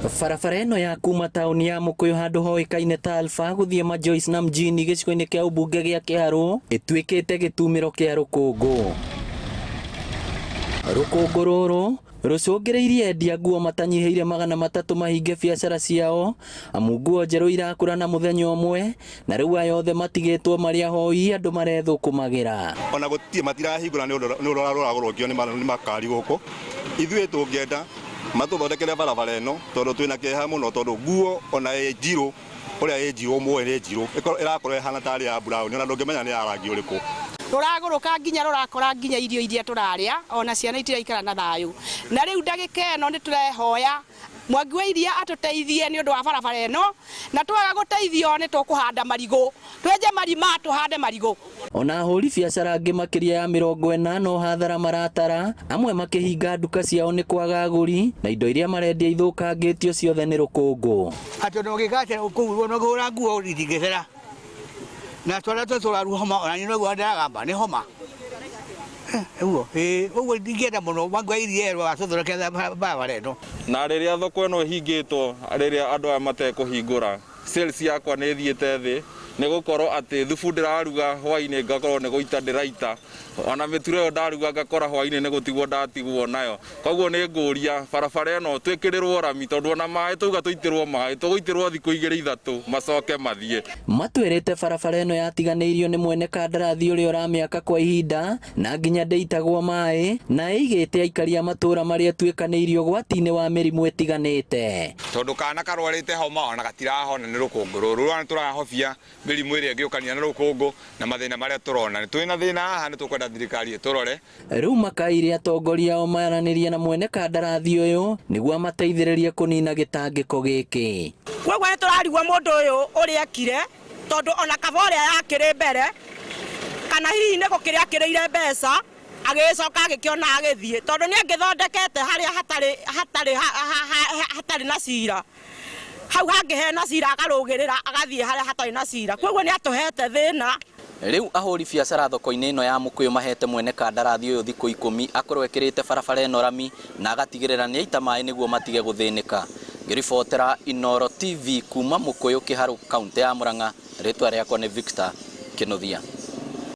Barabara ĩno ya kuma taũni ya Mũkũyũ handũ hoĩkaine ta Alpha gũthiĩ Majoice na mjini gĩcigo-inĩ kĩa ũmbunge gĩa Kĩharũ ĩtuĩkĩte gĩtumĩro kĩa rũkũngũ. Rũkũngũ rũrũ rũcũngĩrĩirie endia nguo matanyihĩire 300 mahinge biacara ciao amu nguo njerũ irakũra na mũthenya ũmwe na rĩu aya othe matigĩtwo marĩ ahoi andũ marethũkũmagĩra. Ona gũtirĩ matirahingũra nĩ ũndũ rũragũrũkio nĩ makari gũkũ. Ithuĩ tũngĩenda matũthondekere barabara ĩno tondũ twĩna kĩeha mũno tondũ nguo ona ĩ njirũ ũrĩa ĩ njirũ ũmũĩ nĩ njirũ ĩrakorwo ĩhana tarĩ ya brown ona ndũngĩmenya nĩ ya rangi ũrĩkũ. Rũragũrũka nginya rũrakora nginya irio iria tũrarĩa ona ciana itiraikara na thayũ. Na rĩu ndagĩka ĩno nĩ tũrehoya Mwangi wa Iria atũteithie nĩ ũndũ wa barabara ĩno, na twaga gũteithio nĩ tũkũhanda marigũ, twenje marima tũhande marigũ. Ona ahũri biacara angĩ makĩria ya 40 no hathara maratara, amwe makĩhinga nduka ciao nĩ kwaga agũri na indo iria marendia ithũkangĩtio ciothe nĩ rũkũngũ. Atĩ ona ũngĩka atĩa kũu ona ũngĩhũra nguo itingĩthera. Na twana tũtũ tũraru homa ona niĩ noguo ndĩragamba nĩ homa. Ũguo ĩĩ ũguo ndingĩenda mũno Mwangi wa Iria erwo atũthondekere barabara ĩno. Na rĩrĩa thoko ĩno ĩhingĩtwo rĩrĩa andũ aya matekũhingũra, sales yakwa nĩ ĩthiĩte thĩ nĩ gũkorwo atĩ thubu ndĩraruga hwainĩ ngakorwo nĩ gũita ndĩraita, ona mĩturo ĩyo ndaruga ngakora hwainĩ nĩ gũtigwo ndatigwo nayo. Koguo nĩ ngũria barabara ĩno twĩkĩrĩrwo rami tondũ ona maĩ twauga tũitĩrwo maĩ tũgũitĩrwo thikũ igĩrĩ ithatũ macoke mathiĩ. Matwĩrĩte barabara ĩno yatiganĩirio nĩ mwene kandarathi ũrĩa ũramĩaka kwa ihinda na nginya ndĩitagwo maĩ na ĩigĩte aikari a matũra marĩa ĩtuĩkanĩirie ũgwati-inĩ wa mĩrimũ ĩtiganĩte. Tondũ kana karwarĩte homa ona gatirahona nĩ rũkũngũ rũrũ, rũrũ nĩtũrahobia mĩrimũ ĩrĩa ĩngĩũkania na rũkũngũ na mathĩna marĩa tũrona. Nĩ twĩna thĩna haha nĩ tũkwenda thirikari ĩtũrore. Rĩu makaire atongoria ao maranĩrie na mwene kandarathi ũyũ nĩguo amateithĩrĩrie kũnina gĩtangĩko gĩkĩ. Koguo nĩ tũrarigwo mũndũ ũyũ ũrĩa ekire tondũ ona kaba ũrĩa yakĩrĩ mbere kana hihi nĩ gũkĩrĩa akĩrĩire mbeca agĩcoka agĩkĩona agĩthiĩ tondũ nĩ angĩthondekete harĩa hatarĩ hatarĩ hatarĩ na cira hau hangĩ hena cira akarũgĩrĩra agathiĩ harĩa hatarĩ na cira koguo nĩ atũhete thĩna. Rĩu ahũri biacara thoko-inĩ ĩno ya Mũkũyũ mahete mwene kandarathi ũyũ thikũ 10 akorwo ekĩrĩte barabara ĩno rami na agatigĩrĩra nĩ aita maĩ nĩguo matige gũthĩnĩka. Ngĩribotera Inooro TV kuma Mũkũyũ Kĩharũ kauntĩ ya Murang'a, rĩtwa rĩakwa nĩ Victor Kĩnuthia.